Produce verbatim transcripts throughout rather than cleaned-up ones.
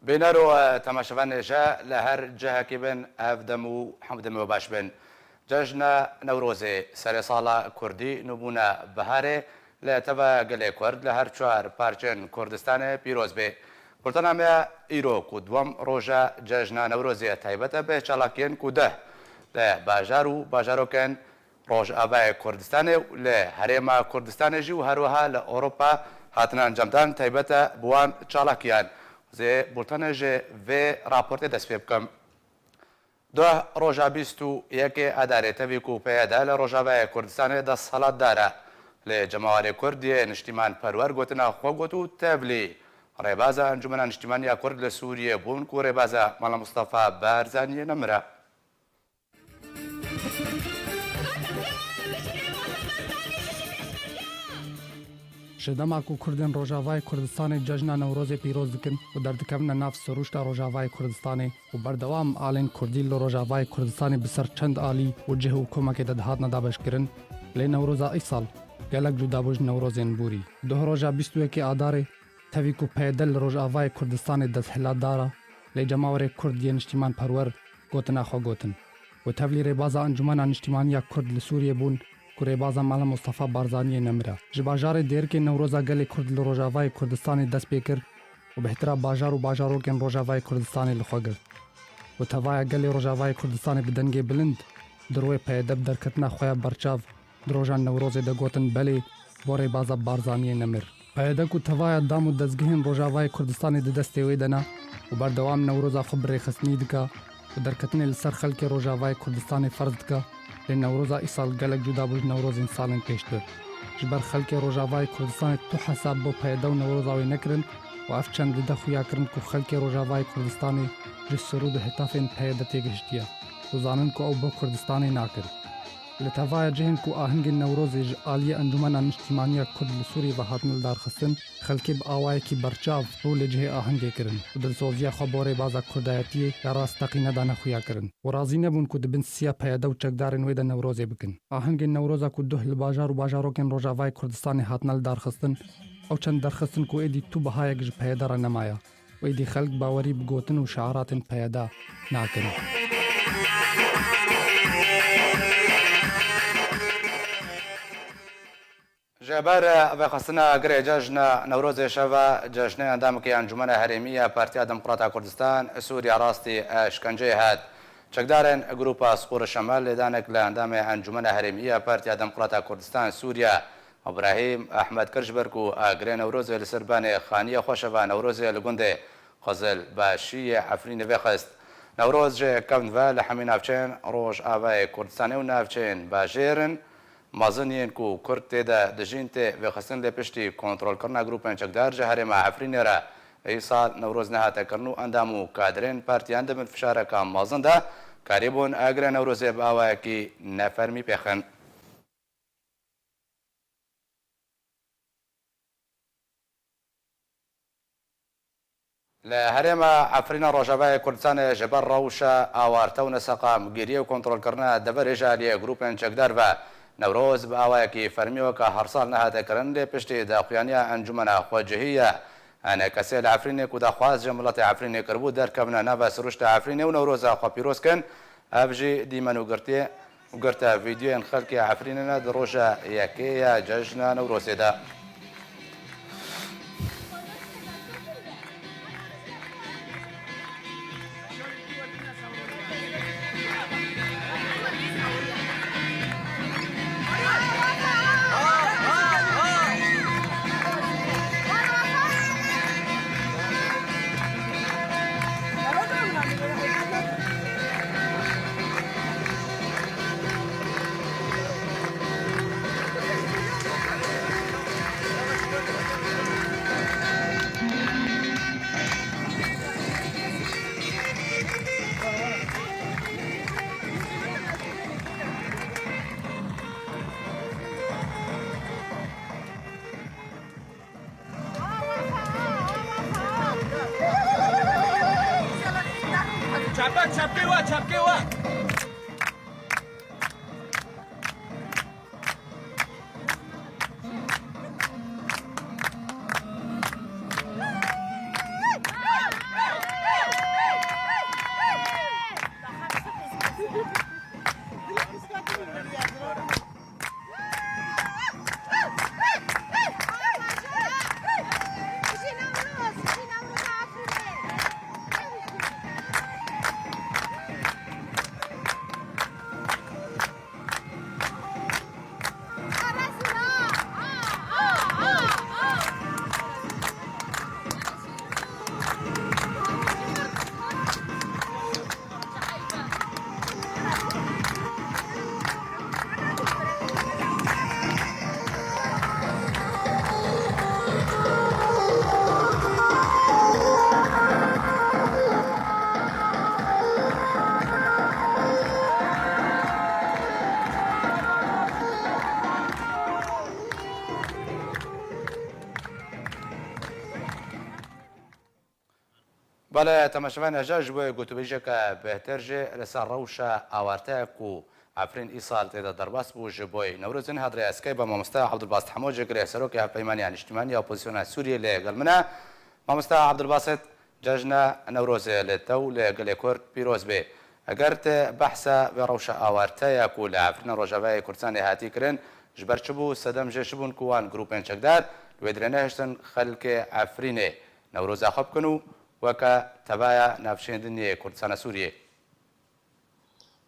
Bîner û temaşevanê ji li her cihekî bin, ev dem û hemdemê we baş bin. Cejna Newrozê, serê sala Kurdî, nûbûna biharê, li teva gelê Kurd li her çar parçên Kurdistanê pîroz bê. Bultena me ya îro ku duwem roja Cejna Newrozê taybet e bi çalakiyên ku deh li bajar û bajarokên Rojavayê Kurdistanê û li Herêma Kurdistanê jî û her wiha li Ewropa hatine encamdan taybet e bi wan çalakiyan. Zê bultene ji vê raportê dest pê bikim. Duh roja bîst û yekê Adarê tevî ku P Y D li Rojavayê Kurdistanê desthilatdar e. Lê cemawerê Kurd yê niştîmanperwer gotina xwe got û tevlî rêbaza Encûmena Niştîmaniya Kurd li Sûriyê bûn ku rêbaza Mala Mustafa Barzaniyê nemire. Ji dema ku Kurdên Rojavayê Kurdistanê cejna Newrozê pîroz dikin û derdikevine nav sirûşta Rojavayê Kurdistanê û berdewam alên Kurdî li Rojavayê Kurdistanê bi ser çend alî û cih û komekê de dihatine dabeşkirin, lê Newroza îsal gelek cuda bû ji Newrozên borî. Duh roja bîst û yekê Adarê, tevî ku P Y D li Rojavayê Kurdistanê desthilatdar e, lê cemawerê Kurd yê niştîmanperwer gotina xwe gotin û tevlî rêbaza Encûmena Niştîmaniya Kurd li Sûriyê bûn ku rêbaza Mala Mustafa Barzaniyê nemire. Ji bajarê Dêrikê Newroza gelê Kurd li Rojavayê Kurdistanê dest pê kir û bêhtira bajar û bajarokên Rojavayê Kurdistanê li xwe girt û tevaya gelê Rojavayê Kurdistanê bi dengê bilind di rûyê P Y D bi derketina xwe ya berçav di roja Newrozê de gotin belê bo rêbaza Barzaniyê nemir. P Y D ku tevaya dam û dezgehên Rojavayê Kurdistanê di destê wê de ne û berdewam Newroza xwe bi rêxistinî dike û derketinê li ser xelkê Rojavayê Kurdistanê ferz dike, lê Newroza îsal gelek cuda bû ji Newrozên salên pêştir. Ji ber xelkê Rojavayê Kurdistanê tu hesab bo P Y D û Newroza wê nekirin û ev çend dide xuya kirin ku xelkê Rojavayê Kurdistanê ji sirûd û hitafên P Y D têgihiştiye û zanin ku ew bo Kurdistanê nakin. Li tevaya cihên ku ahengên Newrozê ji aliyê Encûmena Niştîmaniya Kurd li Sûriyê ve hatine lidarxistin, xelkê bi awayekî berçav rû li cihê ahengê kirin û dilsoziya xwe bo rêbaza kurdayetiyê ya rasteqîne dane xuya kirin û razî nebûn ku di bin siya P Y D û çekdarên wê de Newrozê bikin. Ahengên Newroza ku duh li bajar û bajarokên Rojavayê Kurdistanê hatine lidarxistin, ew çend derxistin ku êdî tu bihayek ji P Y D re nemaye. Êdî xelk bawerî bi gotin û şiaratên P Y D nakin. Ji ber vêxistina girê cejna Newrozê şeva cejnê endamekî Encûmena Herêmî ya Partiya Demokrata Kurdistan Sûriya rastî eşkenceyê hat. Çekdarên Grupa Sqûr Şemel lêdanek li endamê Encûmena Herêmî ya Partiya Demokrata Kurdistan Sûriya Îbrahîm Ehmed kir ji ber ku agirê Newrozê li ser banê xaniyê xwe şeva Newrozê li gundê Xizilbaşî yê Efrînê vêxist. Newroz jê kevn ve li hemî navçeyên Rojavayê Kurdistanê û navçeyên bajêr in mezin yên ku Kurd tê de dijîn tê vêxistin lê piştî kontrolkirina grûpên çekdar ji herêma Efrînê re îsal Newroz nehate kirin û endam û kadirên partiyan di bin fişareka mezin de karîbûn agirê Newrozê bi awayekî nefermî pêxin. Li herêma Efrîna Rojavayê Kurdistanê ji ber rewşa awarte û neseqamgiriyê û kontrolkirina deverê ji aliyê grûpên çekdar ve Newroz bi awayekî fermî weke her sal nehate kirin, lê piştî daxuyaniya Encûmena Xwecihî ya Enekesê li Efrînê ku daxwaz ji miletê Efrînê kiribû derkevine nava sirûşta Efrînê û Newroza xwe pîroz kin, ev jî dîmen û girtiyê û girta vîdyoyên xelkê Efrînê ne di roja yekê ya cejna Newrozê de. Çapkê, çapkê we, çapkê we. Belê, temaşevanên hêja, ji bo gotûbêjeke bêhtir jî li ser rewşa awarteya ku Efrîn îsal tê de derbas bû ji bo Newrozê, niha di rêya Skype ba mamoste Abdulbasit Hemo, cîgirê serokê Hevpeymaniya Niştimanî ya Opozisyona Sûriyê li gel min e. Mamoste Abdulbasit, cejna Newrozê li te û li gelê Kurd pîroz bê. Eger tu behsa vê rewşa awarteya ku li Efrîna Rojavayê Kurdistanê hatî kirin, ji ber çi bû, sedem jê çi bûn ku wan grûpên çekdar li wê dirê nehiştin xelkê Efrînê Newroza xwe bikin û weke tevaya navçeyên din yê Kurdistana Sûriyê.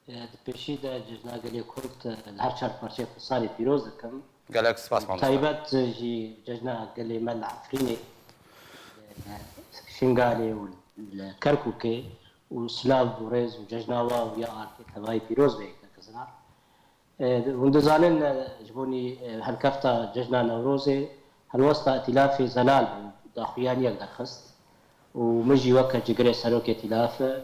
Di pêşî de cejna gelê Kurd li her çar parçeyê Kurdistanê pîroz dikim. Gelek spas, mamoste. Taybet jî cejna gelê me li Efrînê, li Şingalê û li Kerkûkê û silav û rêz û cejna wa û ya arkê tevayî pîroz be yekek zirar. E, hûn dizanin, e, ji bo nî, e, helkefta cejna Newrozê helwesta Îtîlafê zelal bû, daxuyaniyek derxist û min jî weke cigirê serokê Îtîlaf, e,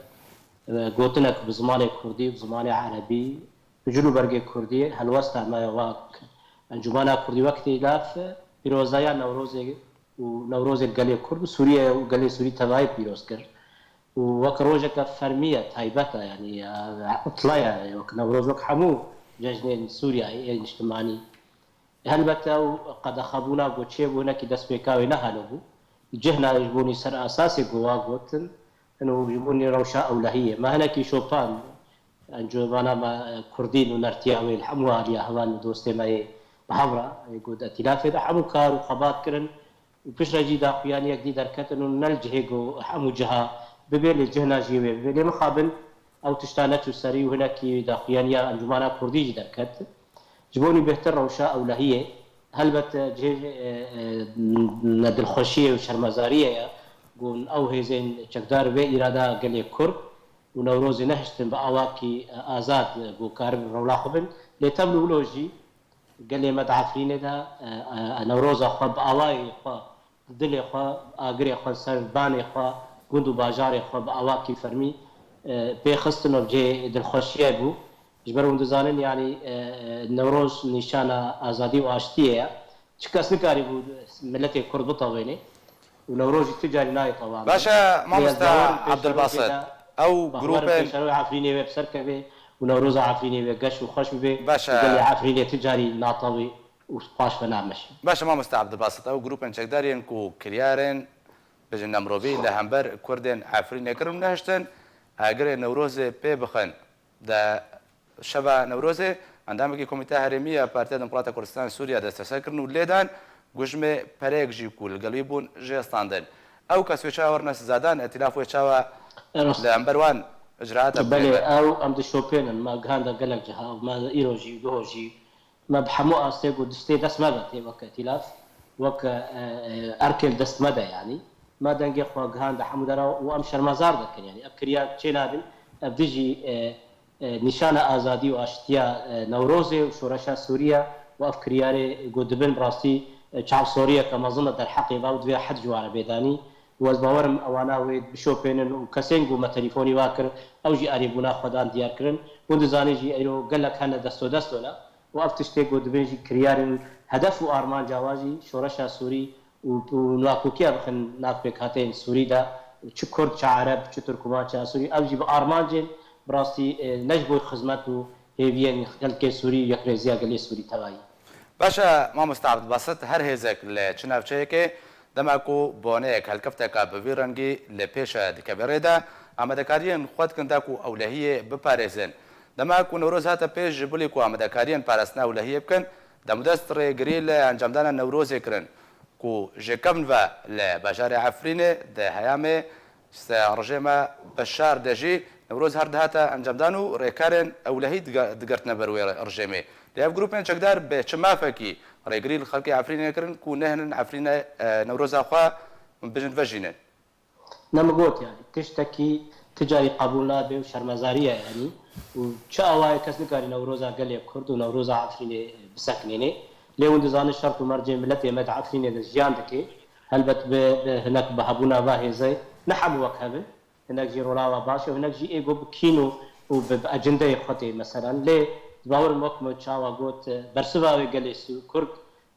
gotinek bi zimanê kurdî, bi zimanê erebî, bi cil û bergê kurdî helwesta me ya wek Encûmena Kurdî, wek Îtîlaf pîrozeya Newrozê û Newrozê gelê Kurd û Sûriye û gelê Sûrî tevayî pîroz kir. û wek rojeke fermî ye, taybet e, yanî, e, utla ye, wek Newroz, wek hemû cejnên Sûriyeyê ên niştimanî. Helbet ew qedexebûna ku çêbû hinekî destpêka wê ne helo bû. Cihna ji bo nî ser esasê ku wa gotin, ino ji bo nî rewşa ewlehiyê. Me hinekî şopand, encûmena me, e, kurdî nûnertiya wê li hemû aliya heval û dostê me yê bi hev re, ê ku di Îtîlafê de hemû kar û xebat kirin. û piştre jî daxuyaniyek dî derketin û ne li cihê ku hemû ciha bibe, lê cihna jî wê bibe. Lê mixabin ew tişta neçû serî û hinekî daxuyaniya Encûmana Kurdî jî derket. Ji bo nî bêhtir rewşa ewlehiyê, helbet cihê, e, e, nedilxweşiyê û şermezariyê ye ku ew hêzên çekdar vê îrada gelê Kurd û Newrozê nehiştin bi awakî, e, azad, e, ku karibin rewla xwe bin. Lê tevlû wilo jî gelê me di Efrînê de, e, e, Newroza xwe bi awayê xwe, dilê xwe, agirê xwe, ser banê xwe, gund û bajarê xwe bi awakî fermî, e, pê xistin û cihê dilxweşiyê bû. Ji ber hûn dizanin, yanî, e, e, Newroz nîşana azadî û aştiyê ye. Çi kes nikarîbû miletê Kurd bitewêne û Newroz jî tu carî nayê tewandin. Baş e, mamoste Abdulbasit, ew grûpên pêşerojê Efrînê wê bi ser keve û Newroza Efrînê wê geş û xweş bibe. Baş e. Gelê Efrînê tu carî natewî û paş ve nameşî. Baş e, mamoste Abdulbasit, ew grûpên çekdar yên ku kiryarên, bêjin, nemirovî li hember Kurdên Efrînê kirin û nehiştin agirê Newrozê pê bixin. Di şeva Newrozê endamekî Komîteya Herêmî ya Partiya Demokrata Kurdistan Sûriya desteser kirin û lê dan, ku ji me pereyek jî ku li gel wî bûn jê standin. Ew kes wê çawa werine sizadan, Îtîlaf wê çawa li hember wan icraata bikeve? Belê, ew em dişopênin, me gihanda gelek ciha, me îro jî, duho jî, me bi hemû astê ku distê dest me ve tê weke Îtîlaf, weke, e, e, erkê li dest me de, yanî me dengê xwe gihande hemû dera û em şermezar dikin, yanî ev kiryar çê nabin, ev dijî, e, e, nîşana azadî û aştiya, e, Newrozê û şoreşa Sûriye û ev kiryarê ku dibin bi rastî, e, çavsoriyeke mezin e derheqê ve û divê hed ji wan re bê danî û ez bawer im ewana wê bişopênin û kesên ku me telîfonî wa kir, ew jî erêbûna xwe dan diyar kirin. Hûn dizanin jî eyro gelek hene destodest dona û ev tiştê ku dibin jî kiryarên hedef û armanca wa jî şoreşa Sûrî û, û nakokiya bixin nav pêkhateyên Sûrî de, çi Kurd, çi Ereb, çi Tirkman, çi Asûrî, ev jî bi armancên bi rastî, e, ne ji bo xizmet û hêviyên xelkê Sûrî û yekrêziya gelê Sûrî tevayî. Baş e, mamoste Abdulbasit, her hêzek li çi navçeyekê, dema ku boneyek, helkefteke bi vî rengî li pêş e dikeve rê de, amadekariyên xwe dikin da ku ewlehiyê biparêzin. Dema ku Newroz hate pêş, ji bilî ku amadekariyên parastina ewlehiyê bikin, demûdest rêgirî li encamdana Newrozê kirin, ku ji kevn ve li bajarê Efrînê di heyamê se rejêma Beşar de jî Newroz her dihate encamdan û rêkarên ewlehî diga-, digirtine ber wê rejêmê. Lê ev grûpên çekdar bi çi mafekî rêgirî li xelkê Efrînê kirin ku nehêlin Efrînê, e, Newroza xwe, bijin, vejînin? Ne min got, yanî tiştekî ti carî qebûl nabe û şermezarî ye, yanî û çi awayê kes nikarî Newroza gelê Kurd û Newroza Efrînê bisekinêne. Lê hûn dizanin şert û mercê miletê me di Efrînê de jiyan dike. Helbet bi, bi hinek bi hebûna va hêzê ne hemû wek hev in. Hinek jî rola wa baş e, hinek jî ê ku bi kîn û, û bi, bi ecindeyê xwe tê meselan. Lê ez bawer im wek min çawa got, bersiva wê gelê Sî-, Kurd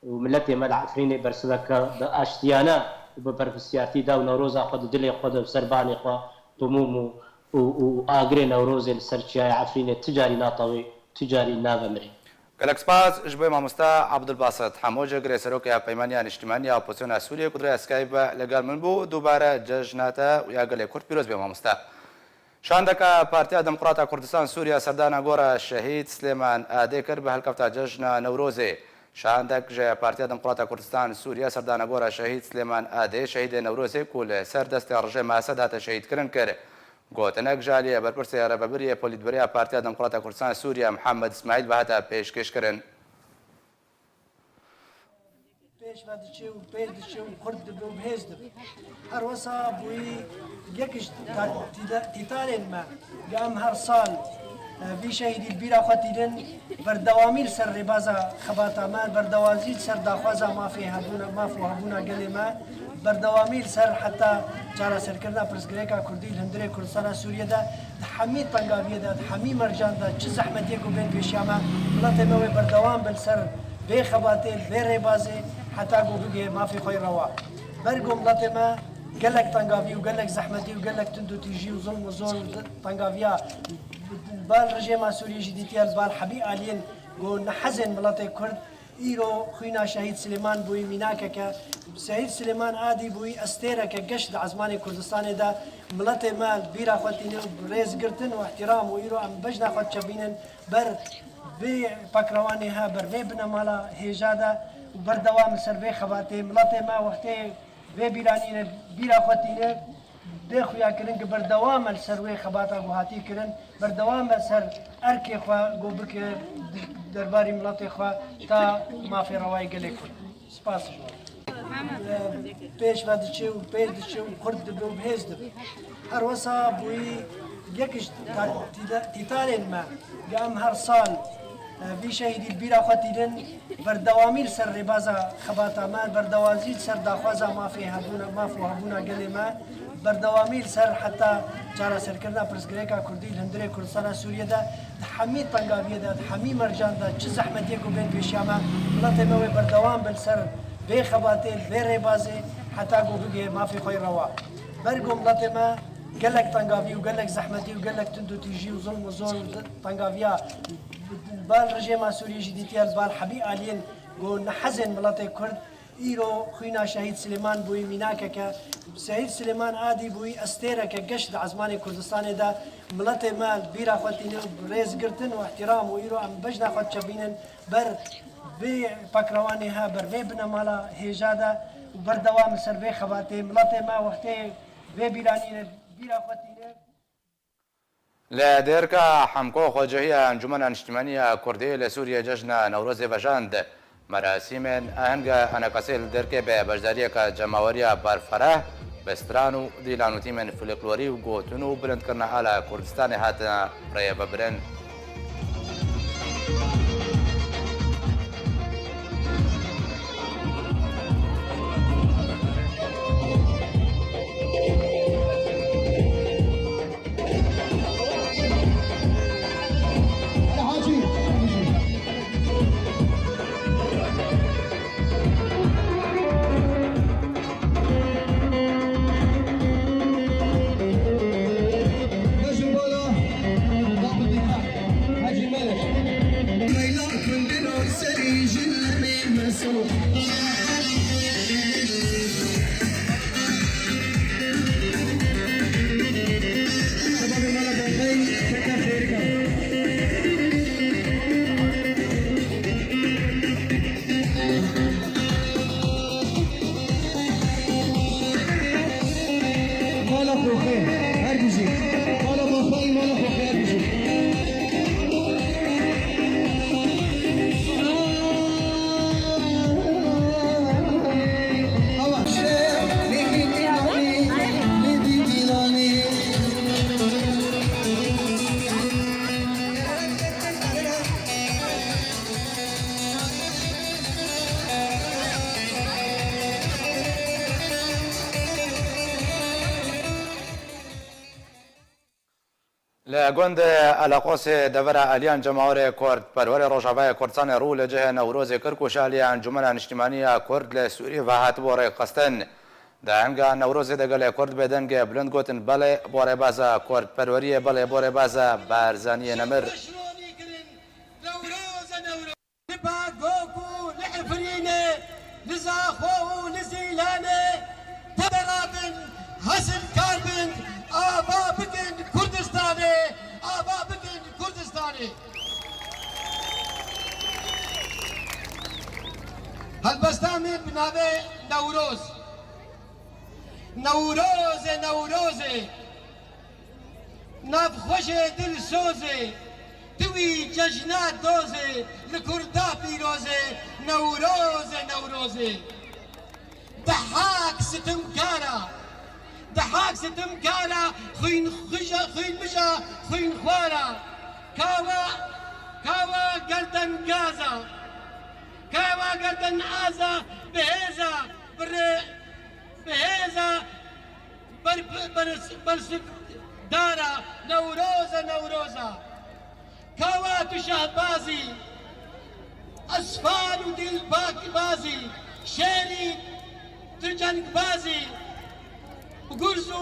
û miletê me li Efrînê bersiveke bi aştiyane û bi berpirsiyartî da û Newroza xwe di dilê xwe de bi ser banê xwe bi mûm û, û, û agirê Newrozê li ser çiyayê Efrînê ti carî natewê, ti carî navemirê. Gelek spas ji bo mamoste Abdulbasit Hemoci, girê serokê Hevpeymaniya Niştimanî ya Opozisyona Sûriyê ku di rêya Skype ve li gel min bû. Dubare cejna te û ya gelê Kurd pîroz bê mamoste. Şandeke Partiya Demokrata Kurdistan Sûriye serdana gora Şehîd Silêman Adê kir bi helkefta cejna Newrozê. Şandek ji Partiya Demokrata Kurdistan Sûriye serdana gora Şehîd Silêman Adê, şehîdê Newrozê ku li ser destê rejêma Esed hate şehîdkirin kir. Gotinek ji aliyê berpirsê rêvebiriyê polîtbûroya Partiya Demokrata Kurdistan Sûriye Mihemed Îsmaîl ve hate pêşkêşkirin. Pêş ve diçe û pêş diçe û xurt dibe û bihêz dibe. Her wisa bûyî yek ji ta-, tîda-, tîtarên me, ya em her sal, e, vî şehîdî li bîra xwe tînin, berdewamî li ser rêbaza xebata me, berdewazî li ser daxwaza mafê hebûna, maf û hebûna gelê me, berdewamî li ser heta çareserkirina pirsgirêka Kurdî li hundirê Kurdistana Sûriyê de, di hemî tengaviyê de, di hemî mercan de, çi zehmetiyê ku bên pêşiya me, miletê me wê berdewam be li ser vê xebatê, li vê rêbazê, heta ku bigihê mafê xwe yê rewa. Ber ku miletê me gelek tengavî û gelek zehmetî û gelek tundûtîjî û zulm û zor û tengaviya li bal rejêma Sûriyê jî dîtiye, li bal hemî aliyên ku nehezên miletê Kurd, îro xwîna Şehîd Silêman bûyî mînakeke. Şehîd Silêman Adî bûyî estêreke geş di ezmanê Kurdistanê de. Miletê me li bîra xwe tîne û bi rêzgirtin û îhtîram û îro em bejna xwe diçepînin ber vê pakrewanê he, ber vê binemala hêja de û berdewam li ser vê xebatê. Miletê me wextê vê bîranînê bîra xwe tîne, bê xuyakirin ku berdewam e li ser wê xebata ku hatî kirin, berdewam e ser erkê xwe ku bike derbarî miletê xwe ta mafê rewayê gelê Kurd. Spas ji we. Pêş ve diçe û pêş diçe û xurt dibe û bihêz dibe. Her wisa bûyî yek ji ta-, tîda-, tîtarên me, ya em her sal, e, vî şehîdî li bîra xwe tînin, berdewamî li ser rêbaza xebata me, berdewazî li ser daxwaza mafê hebûna, maf û hebûna gelê me, berdewamî li ser heta çareserkirina pirsgirêka Kurdî li hundirê Kurdistana Sûriyê de, di hemî tengaviyê de, di hemî mercan de, çi zehmetiyê ku bên pêşiya me, miletê me wê berdewam be li ser vê xebatê, li vê rêbazê, heta ku bigihê mafê xwe yê rewa. Ber ku miletê me gelek tengavî û gelek zehmetî û gelek tundûtîjî û zulm û zor û tengaviya li bal rejêma Sûriyê jî dîtiye, li bal hemî aliyên ku nehezên miletê Kurd, îro xwîna Şehîd Silêman bûyî mînakeke. Şehîd Silêman Adî bûyî estêreke geş di ezmanê Kurdistanê de. Miletê me li bîra xwe tîne û bi rêzgirtin û îhtîram û îro em bejna xwe diçepînin ber vê pakrewanê he, ber vê binemala hêja de û berdewam li ser vê xebatê. Miletê me wextê vê bîranînê bîra xwe tîne. Li Dêrka Hemko xwecihiya Encûmena Niştimanî ya Kurdî li Sûriyê cejna Newrozê vejand. Merasîmên ahenge enekasê li Dêrkê bi beşdariyeke cemawerî ya berfereh, bi stran û dîlan û tîmên folklorî û gotin û bilindkirina ala Kurdistanê hatine rêvebirin. Mala xwe xêr, her bijî. Mala xwe, mala xwe xêr, her bijî. Li gund Eleqosê devera aliyan cemawerê Kurd perwerê Rojavayê Kurdistanê rû li cihê Newrozê kir ku ji aliyê Encûmena Niştimanî ya Kurd li Sûriyê ve hatibû rêxistin. Di enga Newrozê de gelê Kurd bêdeng bilind gotin belê bo rêbaza Kurdperweriyê, belê bo rêbaza Barzaniyê nemir. Newroz e, Newroz. Li Bagok û li Efrînê, li Zaxo û li Zîlanê, tevera bin, hesilkar bin, ava bikin Kurdistanê, ava bikin Kurdistanê. Helbesta min bi navê Newroz. Newroz e, Newroz e. Navxweş e, dilsoz e. Tu wî cejna doz e, li Kurda pîroz e, Newroz e, Newroz e. Dehak sitimkar a, dehak sitimkar a, xwînxwija, xwînmija, xwînxwar a. Kawa, kawa gerdengaz a, kawa gerdenaz a, bi hêz a, bi rê, bi hêz a, ber, ber, bersivdar a, Newroz e, Newroz a. Kawa tu şahbazî, esfan û dîlbazî, şêrî tu cengbazî, gurz û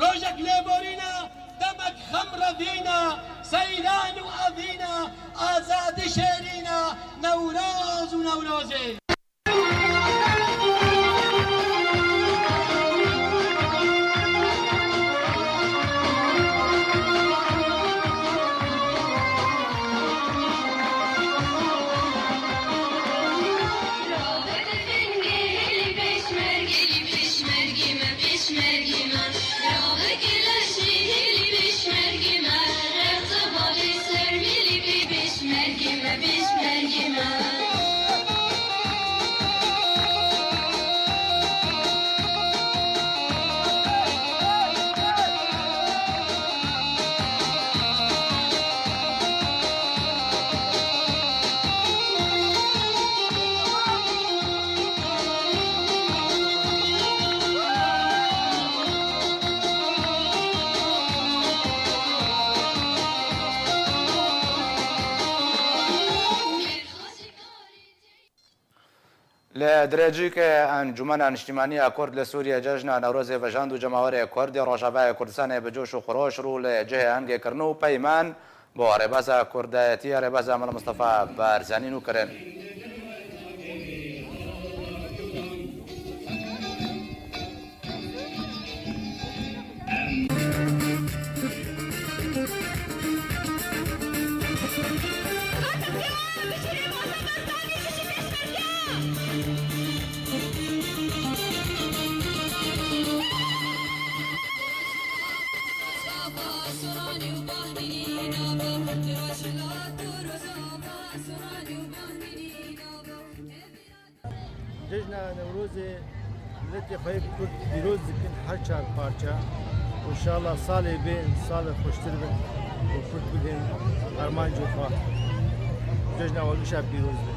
rojek lêborîna, demek xem revîna, seyran û evîna, azadî şêrîna, Newroz û Newrozê. Li Dirêcîkê Encûmena Niştimanî ya Kurd li Sûriyê cejna Newrozê vejand û cemawerê Kurd ê Rojavayê Kurdistanê bi coş û xiroş rû li cihê hingê kirin û peyman bo rêbeza Kurdayetiyê, rêbeza Mela Mistefa Barzanî nû kirin. Cejna Newrozê miletê xwe yê Kurd pîroz dikin her çar parça. Înşallah salê bên salê xweştir bin û Kurd bidin armancê xwe. Cejna we gişa pîroz be.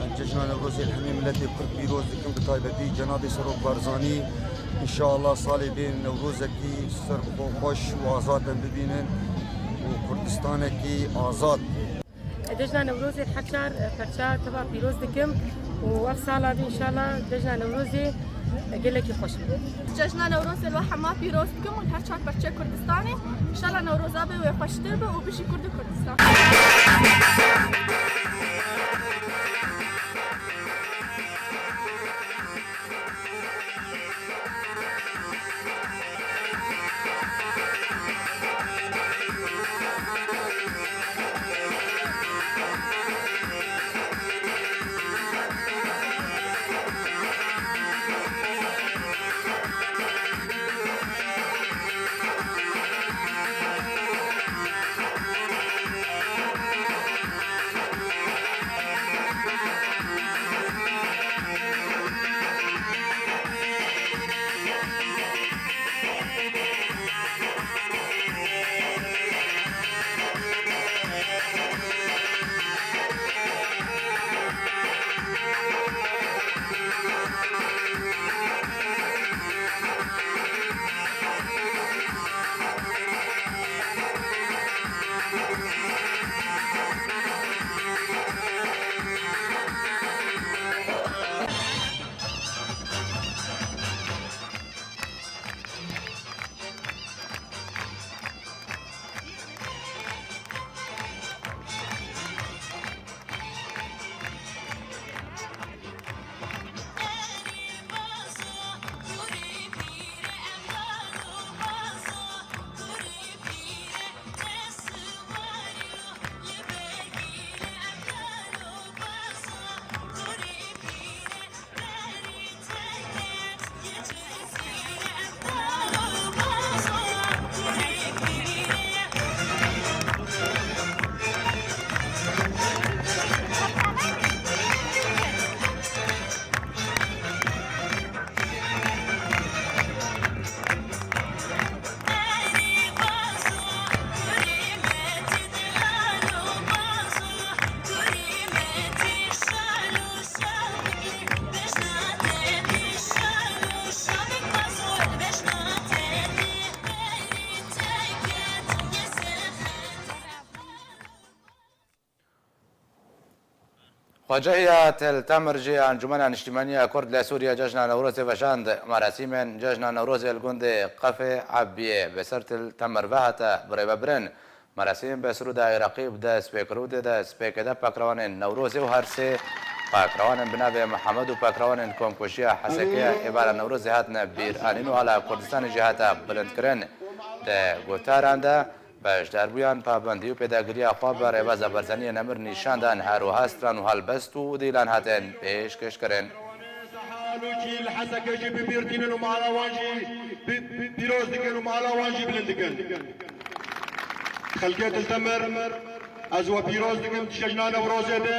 Em cejna Newrozê li hemî miletê Kurd pîroz dikin, bi taybetî Cenabê Serok Barzanî. Înşallah salê bên Newrozekî serbixwe xweş û azad em bibînin û Kurdistanekî azad. Cejna Newrozê her çar, e, perça teva pîroz dikim û ev sala dû înşallah cejna Newrozê, e, gelekî xweş be. Cejna Newrozê li we hema pîroz dikim û li her çar perçeyê Kurdistanê. Înşallah Newroza bê wê xweştir be û bijî Kurd û Kurdistan. Xwecehiya Til Temir jî Encûmena Niştîmaniya Kurd li Sûriye cejna Newrozê vejand. Merasîmên cejna Newrozê li gundê Qefê Ebiyê bi ser Til Temir ve hate birêvebirin. Merasîm bi sirûda Iraqî bi dest pê kir û di destpêkê de pekrewanên Newrozê û her sê pekrewanên bi navê Mihemed û pekrewanên Komkujiya Hesekiya êvara Newrozê hatine bîranîn û ala Kurdistanê jî hate bilindkirin. Di gotaran de, beşdarbûyan pabendî û pêdagiriya xwe bi rêbeza Barzaniyê Nemir nîşan dan, her wiha stran û helbest û dîlan hatin pêşkêşkirin. Sehalûkî li Heseke jî bi bîr tînin û mala wan jî bi, bi, pîroz dikin û mala wan jî bilind dikin. Xelkê Til Temir, ez we pîroz dikim di cejna Newrozê de.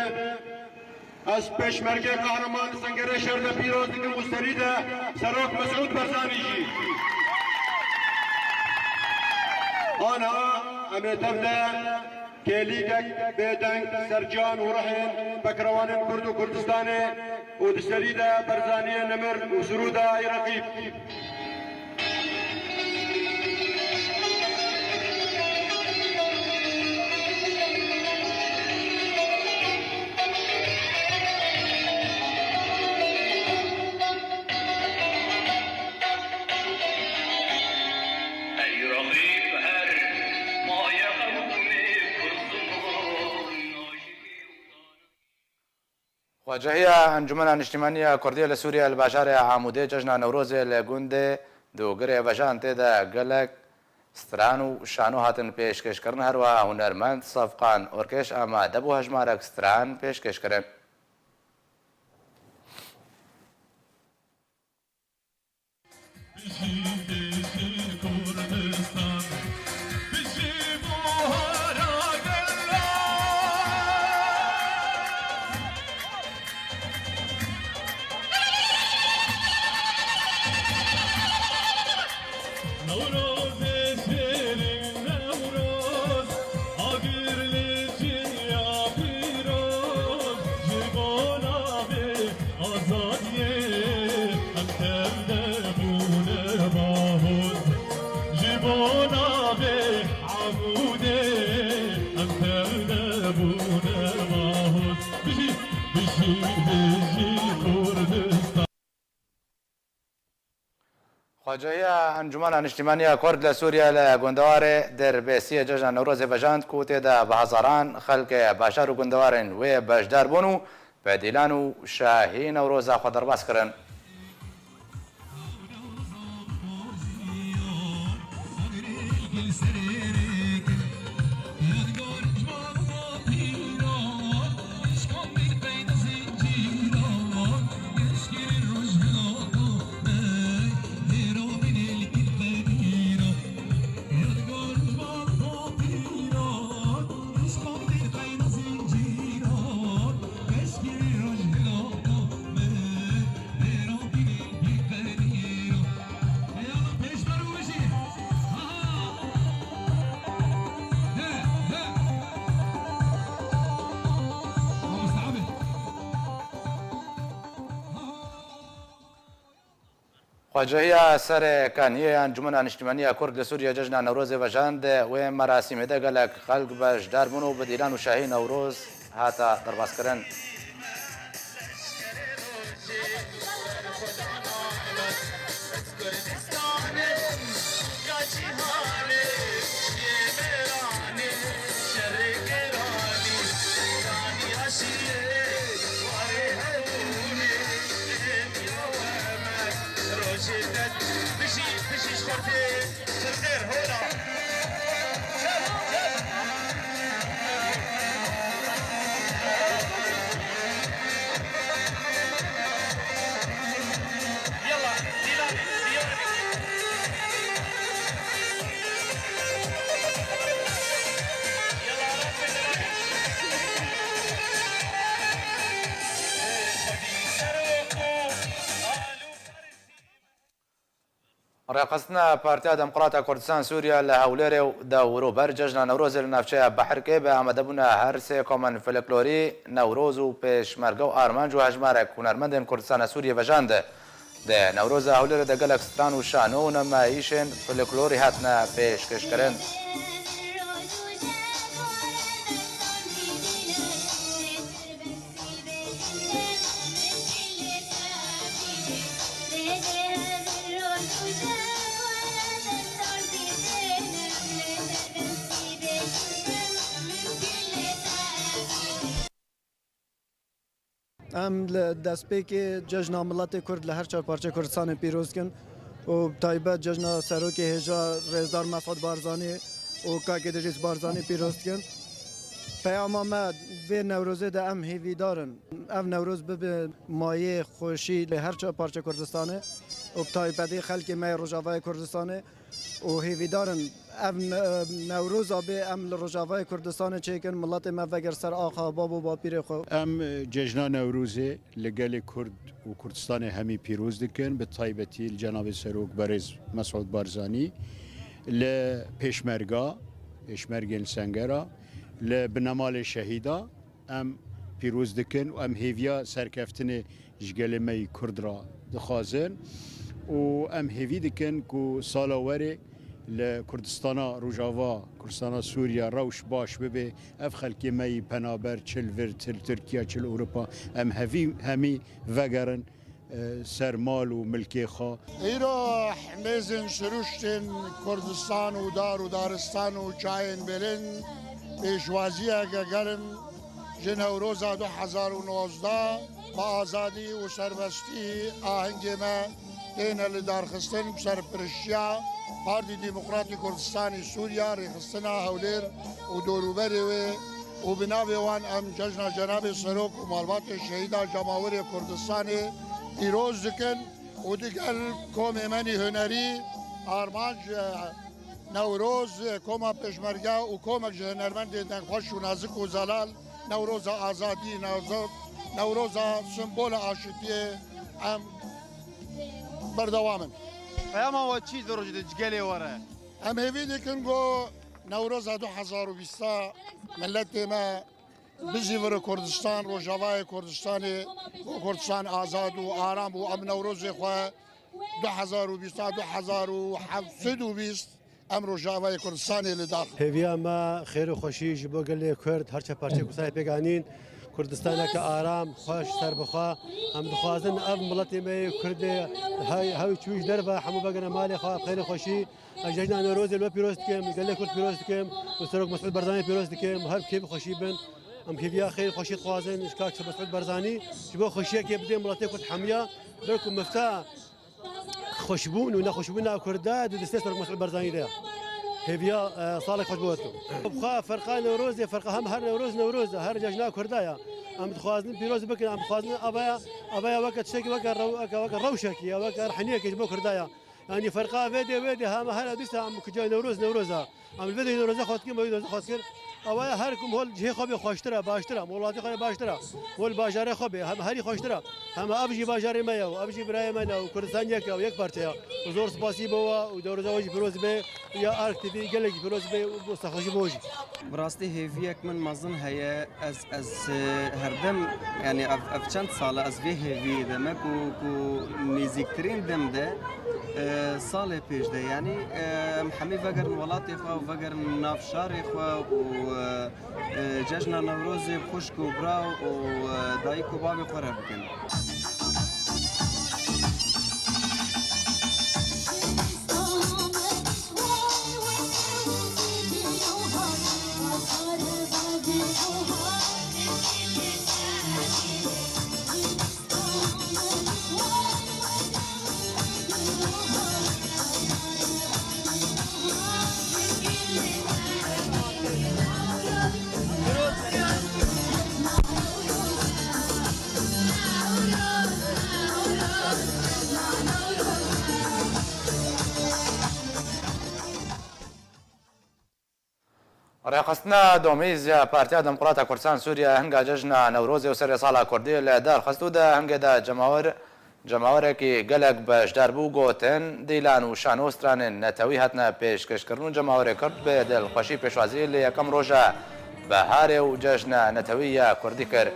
Ez pêşmergê qehreman li Sengerê Şer de pîroz dikim û serî de Serok Mesûd Barzanî jî. Aniha em ê tev de kêlîkek bêdeng ser can û rihên pekrewanên Kurd û Kurdistanê û di serî de Barzaniyê Nemir û sirûda Iraqî. Xwecehiya Encûmena Niştîmaniya Kurdî li Sûriye li bajarê Amûdê cejna Newrozê li gundê Dûgirê Vejan tê de gelek stran û şano hatin pêşkêşkirin, her wiha hunermend Sefqan Orkêş amade bû hejmarek stran pêşkêşkirin. Azadiyê em tev nebûne bahoz. Ji bo navê Amûdê em tev nebûne bahoz. Bijî, bijî, bijî Kurdistan. Xwecehiya Encûmena Niştîmaniya Kurd li Sûriye li gundewarê Dirbêsiyê cejna Newrozê vejand ku tê de bi hezaran xelkê bajar û gundewarên wê beşdar bûn û bi dîlan û şahî Newroza xwe derbas kirin. Xwecehiya Serê Kaniyê ya Encûmena Niştîmaniya Kurd li Sûriye cejna Newrozê vejand. Wê merasîmê de gelek xelk beşdar bûn û bi dîlan û şahî Newroz hate derbaskirin. Rêxistina Partiya Demokrata Kurdistan Sûriye li Hewlêrê û dewrûber cejna Newrozê li navçeya Behrikê bi amadebûna her sê komên folklorî, Newroz û Pêşmerge û Armanc û hejmarek hunermendên Kurdistana Sûriye vejand. Di Newroza Hewlêrê de gelek stran û şano û nemayîşên folklorî hatine pêşkêşkirin. Em li destpêkê cejna miletê Kurd li her çar parçeyê Kurdistanê pîroz dikin û bi taybet cejna serokê hêja rêzdar Mesûd Barzanî û kakê Dirîs Barzanî pîroz dikin. Peyama me vê Newrozê de em hêvîdar in. Ev Newroz bibe mayê xweşî li her çar parçeyê Kurdistanê û bi taybetî xelkê me yê Rojavayê Kurdistanê. û hêvîdar in ev ne-, Newroza bê em li Rojavayê Kurdistanê çêkin, miletê me veger ser axa bab û bapîrê xwe. Em cejna Newrozê li gelê Kurd û Kurdistanê hemî pîroz dikin, bi taybetî li cenabê Serok Berêz Mesûd Barzanî, li Pêşmerga, Pêşmergên li Sengera, li binemalê şehîda, em pîroz dikin û em hêviya serkeftinê ji gelê me yî Kurd re dixwazin û em hêvî dikin ku sala werê li Kurdistana Rojava, Kurdistana Sûriye rewş baş bibe. Ev xelkê me yî penaber çi li vir, çi li Tirkiye, çi li Ewropa, em hevî, hemî vegerin, e, ser mal û milkê xwe. Îro hemêzên siruştên Kurdistan û dar û daristan û çayên bilind pêşwaziyeke germ ji Newroza du hezar û nozdeh bi azadî û serbestî ahengê me têne lidarxistin bi serpiriştiya Partî Demokratî Kurdistanî Sûriya, Rêxistina Hewlêr û dorûberê wê û bi navê wan em cejna cenabê Serok û malbatê şehîda cemawerê Kurdistanê pîroz dikin û digel komê menî hunerî armanc, e, Newroz, e, koma Pêşmerge û komek ji hunermendên dengxweş û nazik û zelal Newroza azadî, Newzo-, Newroza simbola aşitiyê em berdewam in. Peyama we çi ji rojê de ji gelê we re? Em hêvî dikin ku Newroza du hezar û bîsta miletê me bijî vir Kurdistan, Rojavayê Kurdistanê, ku Kurdistan azad û aram bû, em Newrozê xwe du hezar û bîst ta du hezar û heft sed û bîst em Rojavayê Kurdistanê li dar. Hêviya me xêr û xweşî ji bo gelê Kurd, her çar parçeyê Kurdistanê pêk anîn. Kurdistaneke aram, xweş, serbixwe. Em dixwazin ev miletê me yê Kurdê he-, hew çû ji derve hemû vegere malê xwe, xêr û xweşî. Ez cejna Newrozê li we pîroz dikim, gelê Kurd pîroz dikim û Serok Mesûd Barzanî pîroz dikim. Her bi kêf û xweşî bin. Em hêviya xêr û xweşî dixwazin ji kak Mesûd Barzanî. Ji bo xweşiyekê bidê miletê Kurd hemiya. Belku mifta xweşbûn û nexweşbûna Kurda di destê Serok Mesûd Barzanî de ye. Hêviya, e, salek xweş bo we dikim. Bi xwe ferqa Newrozê, ferqa hem her Newroz Newroz e, her cejna Kurda ye. Em dixwazin pîroz bikin, em dixwazin avaya, avaya weke tiştekî weke rew-, weke, weke rewşekî ye, weke erheniyekê ji bo Kurda ye. Yanî ferqa vê dê wê dê hema her dîsa em kuca Newroz Newroz e. Em li vê dê Newroza xwe dikin, me wî Newroza xwe dikir. Ewa ye her ku hol cihê xwe bê xweştir e, baştir e, welatê xwe bê baştir e. Hol bajarê xwe bê, hem herî xweştir e. Hema ev jî bajarê me ye û ev jî birayê me ne û Kurdistan yek e û yek parçe ye. Û zor spasî bo we û Newroza we jî pîroz be, ya Ark T V gelekî pîroz be û bo saxlejî bo we jî. Bi rastî hêviyek min mezin heye. Ez, ez, e, herdem, yani ev, ev çend sal e ez vê hêviyê de me ku, ku nêzîktirîn dem de, e, salê pêş de, yani, e, em hemî vegerin welatê xwe, vegerin nav şarê xwe û, e, e, cejna Newrozê bi xwişk û bira û, e, dayik û bavê xwe re bikin. Rêxistina domîz ya Partiya Demokrata Kurdistan Sûriye hinga cejna Newrozê û serê sala Kurdî li dar xist û di hingê de cemawer, cemawerekî gelek beşdar bû, gotin, dîlan û şano stranên netewî hatine pêşkêşkirin û cemawerê Kurd bi dilxweşî pêşwazî li yekem roja beharê û cejna netewî ya Kurdî kir.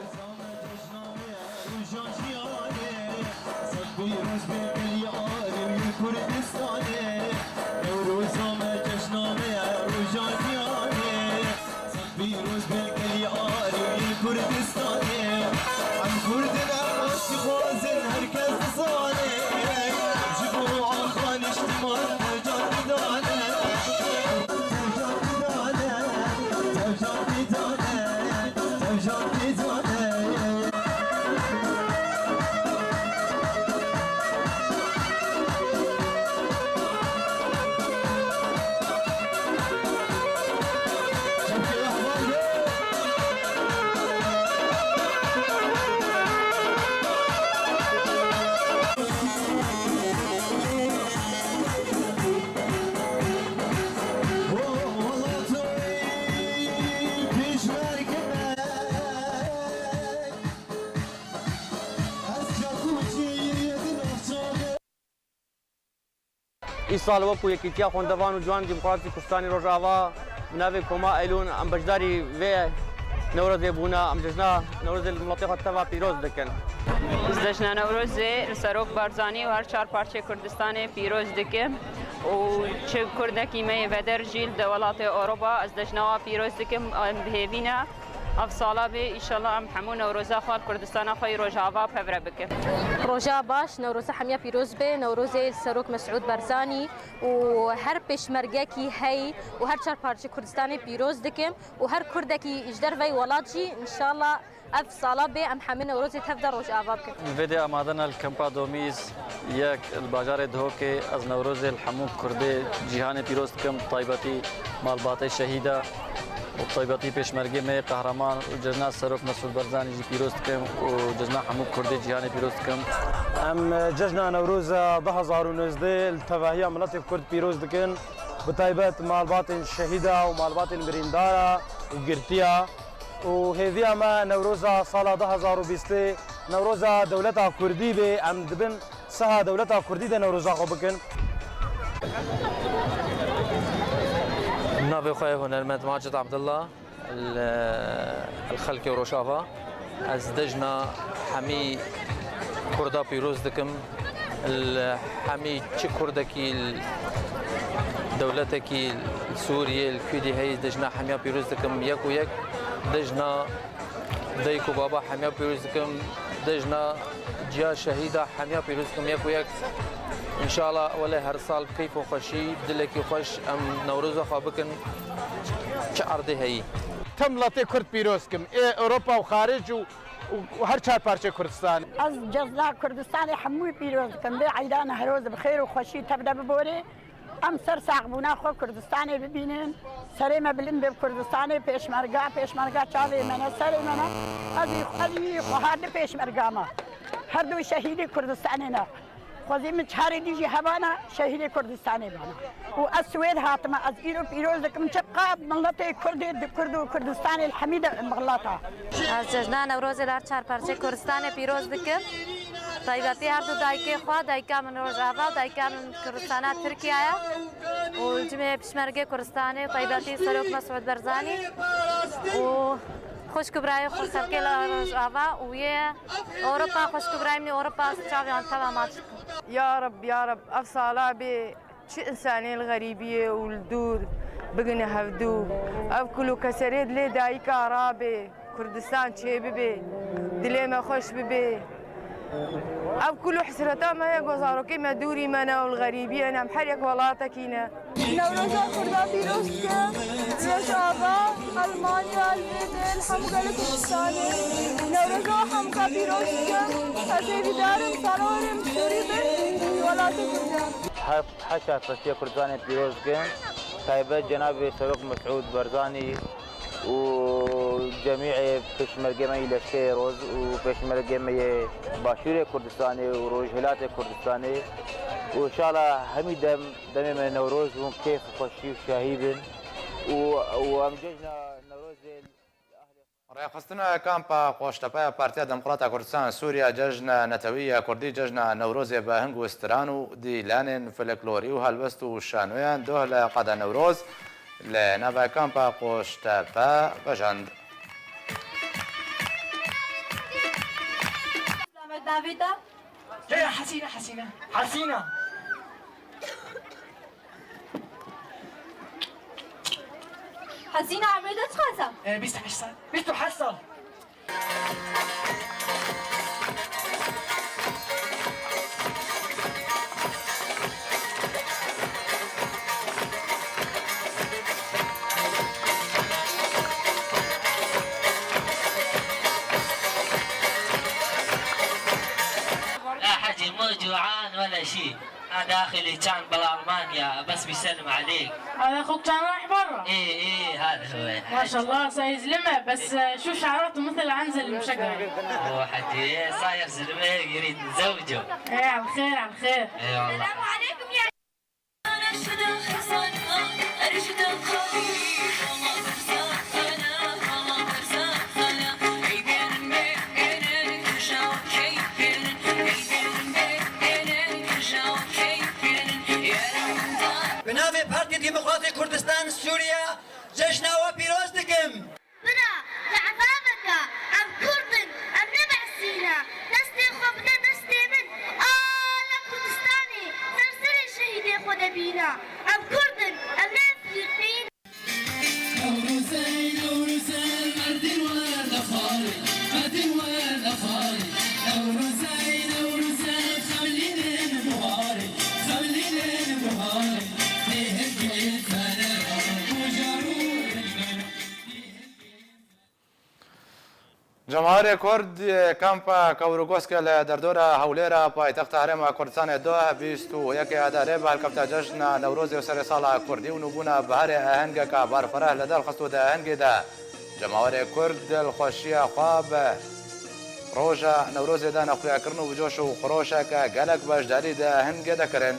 Îsal wek ku Yekîtiya Xwendevan û Ciwanên Demokratîk Kurdistanê Rojava bi navê Koma Eylûn em beşdarî vê Newrozê bûne, em cejna Newrozê li miletê xwe teva pîroz dikin. Ez cejna Newrozê li Serok Barzanî û her çar parçeyê Kurdistanê pîroz dikim û çi Kurdekî me yê veder jî li welatê Ewropa ez cejna wan pîroz dikim. Em bi hêvî ne ev sala bê, înşallah em hemû Newroza xwe li Kurdistana xwe yî Rojava pevre bikin. Roja baş, Newroza hemiya pîroz be, Newrozê li Serok Mesûd Barzanî û her pêşmergekî hey û her çar parçeyê Kurdistanê pîroz dikim û her Kurdekî ji derveyî welat jî, înşallah, ev sala bê em hemî Newrozê tev de rojava bikin. Vêdê amade ne li Kempa Domîz yek li bajarê Dihokê. Ez Newrozê li hemû Kurdê cîhanê pîroz dikim, taybetî malbatê şehîda û taybetî pêşmergê me yê qehreman û cejna Serok Mesûd Barzanî jî pîroz dikim û cejna hemû Kurdê cîhanê pîroz dikim. Em cejna Newroza du hezar û nozdeh li tevahiya miletê Kurd pîroz dikin, bi taybet malbatên şehîda û malbatên birîndara û girtiya. Û hêviya me Newroza sala du hezar û bîstê, Newroza dewleta Kurdî bê, em dibin siha dewleta Kurdî de Newroza xwe bikin. Navê xwe ye hunermend Macid Abdullah, li, li xelkê Rojava. Ez cejna hemî Kurda pîroz dikim. Li hemî çi Kurdekî, li dewletekî, li Sûriyê, li Kurdî heyî, cejna hemiya pîroz dikim yek û yek. Cejna dayik û baba hemiya pîroz dikim. Cejna ciya şehîda hemiya pîroz dikim yek û yek. Înşallah wele her sal bi keyf û xweşî, bi dilekî xweş em Newroza xwe bikin. Çi erdê heyî. Tim miletê Kurd pîroz dikim. Ê Ewropa û xaric û û her çar parçeyê Kurdistanê. Ez cejna Kurdistanê hemûyê pîroz dikim. Vê eyda Newroz bi xêr û xweşî tev de biborê. Em ser saxbûna xwe Kurdistanê bibînin. Serê me bilind be bi Kurdistanê, pêşmerga, pêşmerga çavê me ne, serê me ne. Ez î, ez î xwe hardî pêşmerga me. Her du şehîdê Kurdistanê ne. Xwezî min çarê dî jî hebana şehîdê Kurdistanê bana. Û ez Swêd hatime, ez îro pîroz dikim, çiqa miletê Kurdê di Kurd û Kurdistanê li hemî de mixlata. Ez cejna Newrozê li her çar parçeyê Kurdistanê pîroz dikim. Taybetî her du dayikê xwe, dayika min Rojava û dayika min Kurdistana Tirkiye ye. Û li cimê pişmergê Kurdistanê, taybetî Serok Mesûd Barzanî û xwişk û birayê xwe xelkê li Rojava û yê Ewropa, xwişk û birayê min ê Ewropa çavê wan teva maç. Ya Reb, ya Reb, ev sala bê çi însanê li xerîbiyê û li dûr bigine hevdû. Ev kul û keserê dilê dayika rabê, Kurdistan çêbibe, dilê me xweş bibe. Ev kul û hesreta me ye, ku zarokê me dûrî me ne û li xerîbiyê ne, em her yek welatekî ne. Newroza Kurda pîroz dikim. Rojava, Almanya, Lêde, li hemû gelê Kurdistanê. Newroza hemûka pîroz dikim. Ez hêvîdar im, sala werê em sûrî bin, welatê Kurdan. Her, her çar parçeya Kurdistanê pîroz dikim. Taybet cenabê Serok Mesûd Barzanî û cemîê pêşmergê me yê leşkerê Roz û pêşmergê me yê Başûrê Kurdistanê û Rojhilatê Kurdistanê û înşallah hemî dem Demê me Newroz bûn, kêf û xweşî û şahî bin û, û em cejna Newrozê li ehlê xwe. Rêxistina kampa Qoştepe ya Partiya Demokrata Kurdistan Sûriye cejna netewî ya Kurdî, cejna Newrozê bi hing û stiran û dîlanên folklorî û helwest û şanoyan doh li qada Newroz li nava kampa Qoştepe vejand. Selamet navê te? Kê ye Hesîne, Hesîne? Hesîne. Hesîne, emrê te çiqas e? E, bîst û heşt sal. Bîst û heşt sal. لا حجي، مو جوعان ولا شي. أنا داخلي كان بالألمانيا، بس بيسلم عليك. هذا أخوك كان رايح برا؟ إيه، إيه، هذا هو. ما شاء الله، صاير زلمة، بس، آه، شو شعراته مثل عنزل المشقرة. أوه، حجي، إيه، صاير زلمة، يريد نزوجه. إيه، على الخير، على الخير. إيه والله. السلام عليكم يا Navê Partî Demokratê Kurdistan Sûriye cejna we pîroz dikim. Bira, li evaveke, em Kurd in, em ne Behsî ne. Destê xwe bide destê min, a li Kurdistanê, ser serê şehîdê xwe de bîne. Em Kurd in, em ne Efrîqî ne. Newrozey, Newrozey, merdîn werde xwarê, merdîn werde xwarê. Newrozey, Newrozey, xewlînên buharê, xewlînên buharê. Bêhingê fenera, bajar û rêjbera. Cemawerê Kurd, e, kampa Kewrgoske li derdora Hewlêra paytexta Herêma Kurdistanê duh bîst û yekê Adarê bi helkefta cejna Newrozê û serê sala Kurdî û nûbûna biharê ehengeka berfireh li derxist û di ehengê de cemawerê Kurd dilxweşiya xwe bi roja Newrozê de nexuyakirin û bi coş û xiroşeke gelek beşdarî di ehengê de kirin.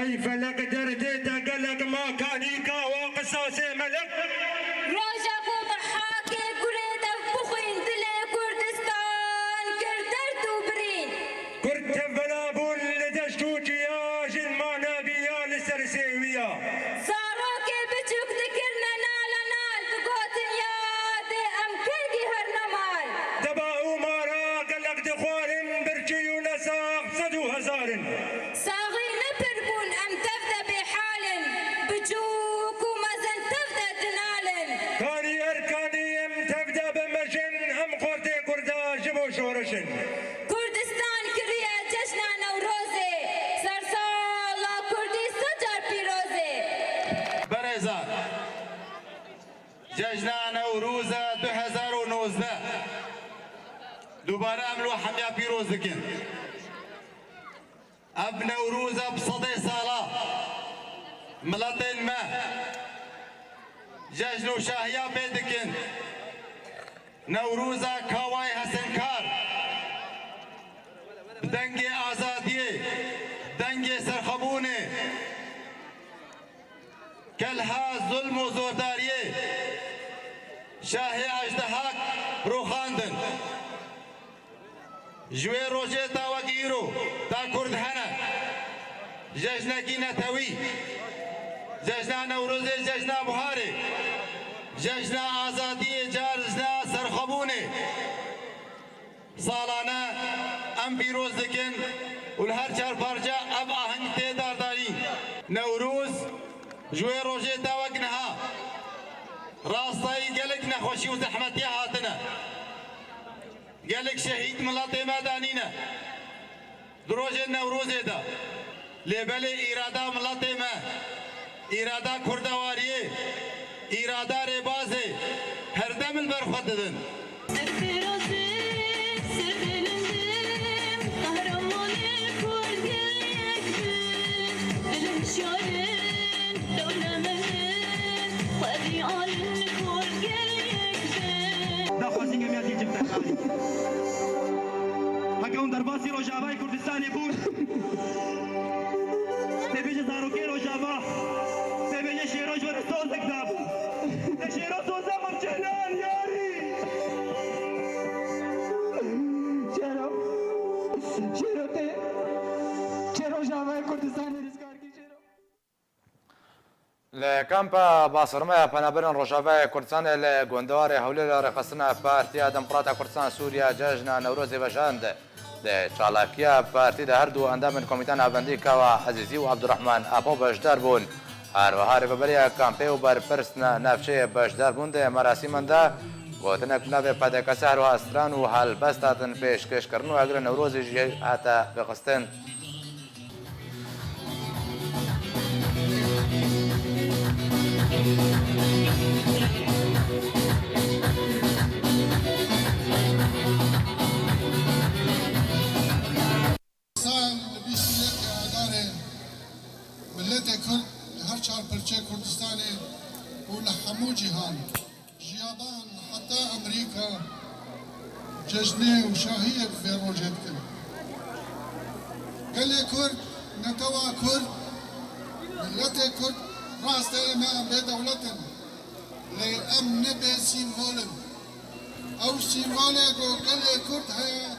Ey felek derdê te gelek ma kanî kawa qisasê melek. Roja ku Mehakê kurê dev bixwîn dilê Kurdistan kir derd û birîn. Kurd tevbela bûn li deşt û çiya, jin ma nebiya li ser sêwiya. Zarokê biçûk dikirine nala nal, digotin yadê em kengî herine mal. Deba û mara gelek dixwarin, birçî û nesax sed û hezar in. Saxî li pir bûn, em tev de bêhal in, biçûk û mezin tev de dinal in. Kanî er kanî em tev de bimejin, em xortê Kurda ji bo şoreş in. Kurdistan kiriye cejna Newrozê, sersala Kurdî sed car pîroz e. Berêzan, cejna Newroza du hezar û nozdeh dubare em li we hemiya pîroz dikin. Ev Newroza bi sedê sala miletên me cejn û şahiya pê dikin. Newroza Kawayê Hesinkar bi dengê azadiyê, dengê serxwebûnê, kelha zulm û zordariyê şahê ejdehak rûxandin. Ji wê rojê ta wek îro, ta Kurd hene. Cejnekî netewî, cejna Newrozê, cejna buharê, cejna azadiyê, cejna serxwebûnê. Salane em pîroz dikin û li her çar parça ev aheng tê dardarî. Newroz ji wê rojê ta wek niha rastayî gelek nexweşî û zehmetiya hatine. Gelek şehîd miletê me danîne di rojên Newrozê de. Lê belê îrada miletê me, îrada kurdewariyê, îrada rêbazê her dem li ber xwe didin. Serfirazê, serbilindim, qehremanê Kurd gelek bin, dilhişyar in, dewlemend in, xwedî alin Kurd gelek bin. Daxwazî kemiya dî cim te. Heke hûn derbasî Rojavayê Kurdistanê bûn, tê bêje zarokê Rojava, tê bêje Şêro ji we re sozek dabû. Te Şêro soza xwe bi cih neanî yarî. Şêro, Şêro tê, tê Rojavayê Kurdistanê rizgar kir Şêro. Li kampa Basirme ya Penaberên Rojavayê Kurdistanê li gundewarê Hewlêrê rêxistina Partiya Demokrata Kurdistan Sûriye cejna Newrozê veşand. Di çalakiya partî de her du endamên Komîta Navendî Kawa Ezîzî û Abdurrahman Apo beşdar bûn. Her wiha rêveberiya kampê û berpirs ne-, navçeyê beşdar bûn. Di merasîman de gotinek bi navê P D K S her wiha stran û helbest hatin pêşkêşkirin û agirê Newrozê jî hate vexistin. Miletê Kurd li her çar perçê Kurdistanê û li hemû cîhan, ji yaban heta Amerîka, cejnê û şahiyê bi vê rojê dikin. Gelê Kurd, netewa Kurd, miletê Kurd, rast e, em ê bêdewlet in. Lê em ne bê sîmbol in. Ew sîmbolê ku gelê Kurd heye,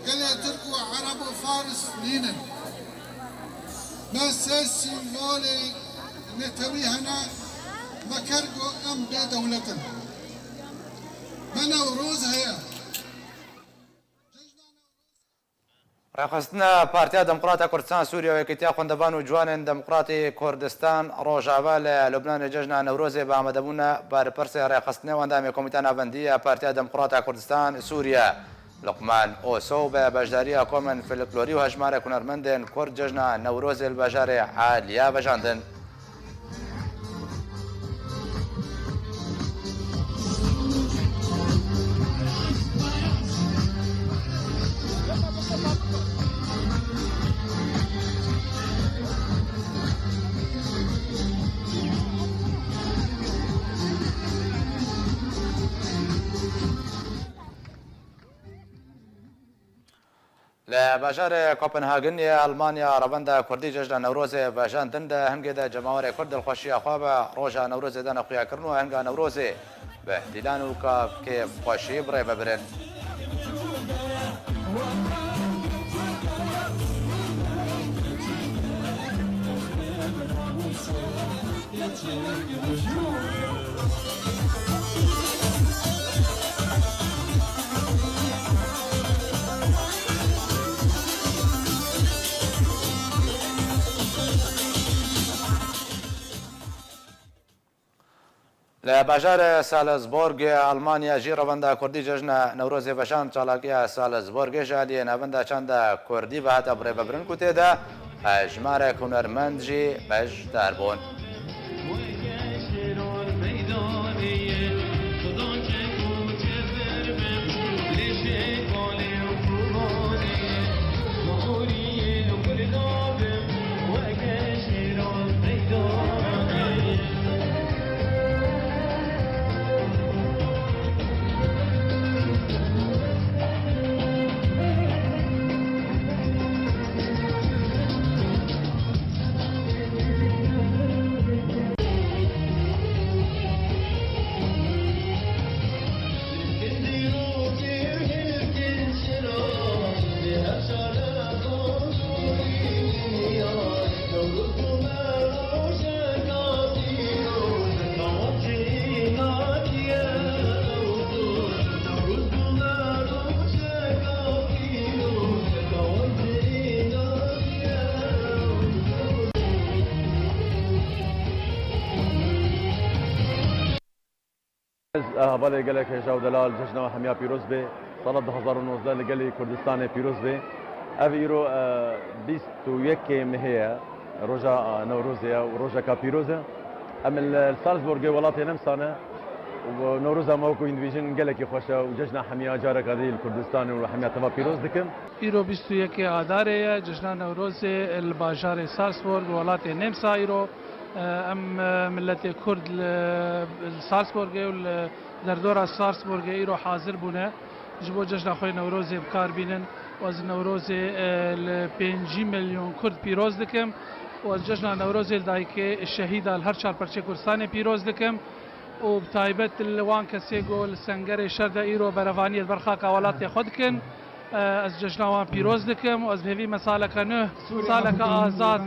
gelê Tirk û Ereb û Faris nînin. Me sê sîmbolê netewî hene, me ker ku em bê dewlet in. Me Newroz heye. Rêxistina Partiya Demokrata Kurdistan Sûriye û Yekîtiya Xwendevan û Ciwanên Demokratî Kurdistan Rojava li Lubnanê cejna Newrozê bi amadebûna berpirsê rêxistinê û endamê Komîta Navendî ya Partiya Demokrata Kurdistan Sûriye Luqman Oso bi beşdariya komên folklorî û hejmarek hunermendên Kurd cejna Newrozê li bajarê Aliya vejandin. Li bajarê Kopenhagen yê Almanya revenda Kurdî cejna Newrozê vejandin. Di hingê de cemawerê Kurd dilxweşiya xwe bi roja Newrozê dane xuyakirin û ahenga Newrozê bi dîlan û kafkê xweşî bi rê ve birin. Li bajarê Salzburgê Almanya jî revenda Kurdî cejna Newrozê veşand. Çalakiya Salzburgê ji aliyê Navenda Çanda Kurdî ve hate birêvebirin ku tê de hejmarek hunermend jî beşdar bûn. Ez, eh, hevalê gelek hêja û delal, cejna we hemiya pîroz be. Sala du hazar û nozdeh li gelê Kurdistanê pîroz be. Ev îro, eh, bîst û yekê mehê ye, roja, eh, Newrozê ye û rojeka pîroz e. Em li Salzburgê welatê Nemsa ne û Newroza me wekî hûn dibêjin gelekî xweş e û cejna hemiya careka dî li Kurdistanê û hemiya teva pîroz dikim. Îro bîst û yekê Adarê ye, cejna Newrozê li bajarê Salzburg, welatê Nemsa îro. Em, e, miletê Kurd li, li Salzburgê û li derdora Salzburgê îro hazir bûne ji bo cejna xwe yê Newrozê bi kar bînin. Û ez Newrozê, e, li pêncî milyon Kurd pîroz dikim û ez cejna Newrozê li dayikê şehîda li her çar perçê Kurdistanê pîroz dikim û bi taybet li wan kesê ku li sengerê şer de îro berevaniyê li ber xaka welatê xwe dikin. Ez cejna wan pîroz dikim û ez bi hêvî me saleke nuh, saleke azad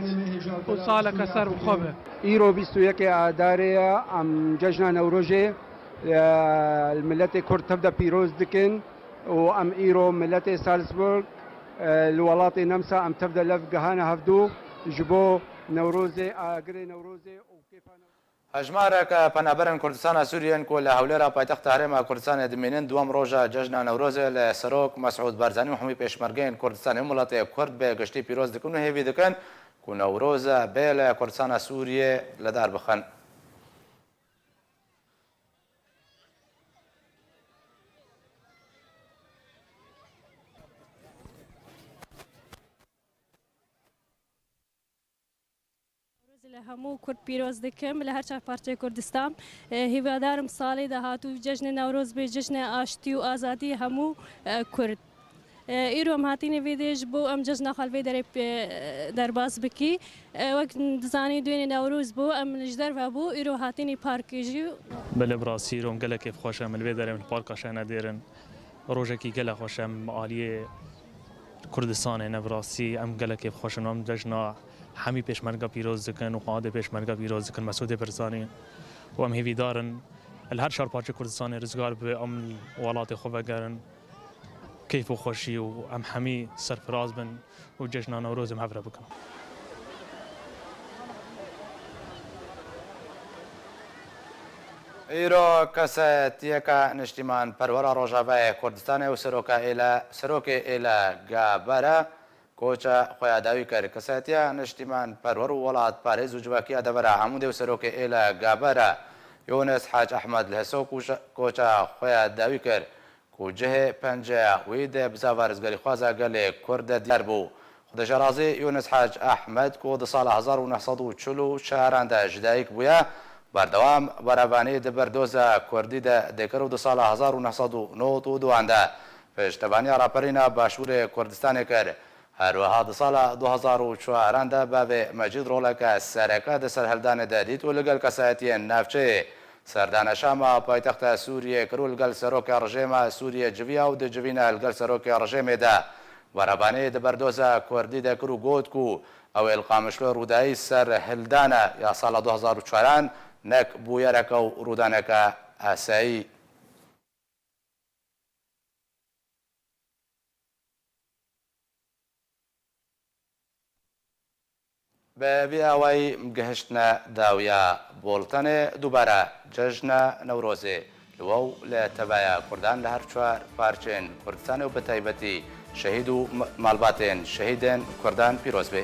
û saleke ser bi xwe be. Îro bîst û yekê Adarê ye, em cejna Newrojê, e, li miletê Kurd tev de pîroz dikin û em îro miletê Salzburg, e, li welatê Nemsa em tev de lev gihane hevdû ji bo Newrozê, agirê Newrozê û kêfa Newrozê. Hejmarek penaberên Kurdistana Sûriyê yên ku li Hewlêra paytexta Herêma Kurdistanê dimînin, duwem roja cejna Newrozê li Serok Mesûd Barzanî û hemî pêşmergeyên Kurdistanê û miletê Kurd bi giştî pîroz dikin û hêvî dikin ku Newroz bê li Kurdistana Sûriyê li dar bixin. Li hemû Kurd pîroz dikim, li her çar parçeyê Kurdistan. E, hîvadarim salê dahatû cejnê Newroz bê cejnê aştî û azadî hemû, e, Kurd. E, îro em hatînê vê dê ji bo em cejna xwe li vê derê, e, derbas bikî. E, wek dizanî duênê Newroz bû, em li ji derve bû, îro hatînî parkê jî. Belê, bi rastî îro em gelek kêfxweş in, em li vê derê em li parka şene dêrin. Rojekî gelek xweş e, em aliyê Kurdistanê ne, bi rastî em gelek kêfxweş in, em cejna hemî pêşmerga pîroz dikin û qadê pêşmerga pîroz dikin, Mesûdê Barzanî. Û em hêvîdar in li her çar parçeyê Kurdistanê rizgar bibe, em welatê xwe vegerin keyf û xweşî û em hemî serfiraz bin û cejna Newrozê em hev re bikin. Îro kesayetiyeke niştîmanperwera Rojavayê Kurdistanê û seroka êle, serokê êle Gaber e, koça xwe ya dawî kir. Kesayetiya niştîmanperwer û welatparêz û civakiya devera Amûdê û serokê êle Gaber e, Yûnis Hac Ehmed li Heso koça, koça xwe ya dawî kir ku cihê penceya wî di bizava rizgarîxwaza gelê Kurd de diyar bû. Xwedê jê razî, Yûnis Hac Ehmed ku di sala hezar û neh sed û çil û çaran de ji dayik bûye, berdewam berevanî di berdoza Kurdî de dikir û di sala hezar û neh sed û nod û duan de piştevaniya raperîna Başûrê Kurdistanê kir. Her wiha di sala du hezar û çaran de bavê Mecîd roleke sereke di serhildanê de dît û li gel kesayetiyên navçeyê serdana Şama paytexta Sûriyê kir û li gel serokê rejêma Sûriyê civiya û di civîna li gel serokê rejêmê de berevanî di berdoza Kurdî de kir û got ku ew ê li Qamişlo Rûdayî serhildana ya sala du hezar û çaran nek bûyereke û rûdaneke asayî. Bi vî awayî gihiştine dawiya boltenê dubare cejna Newrozê. Li we û li tevaya Kurdan li her çar parçeyên Kurdistanê û bi taybetî şehîd û m-, malbatên şehîdên Kurdan pîroz bê.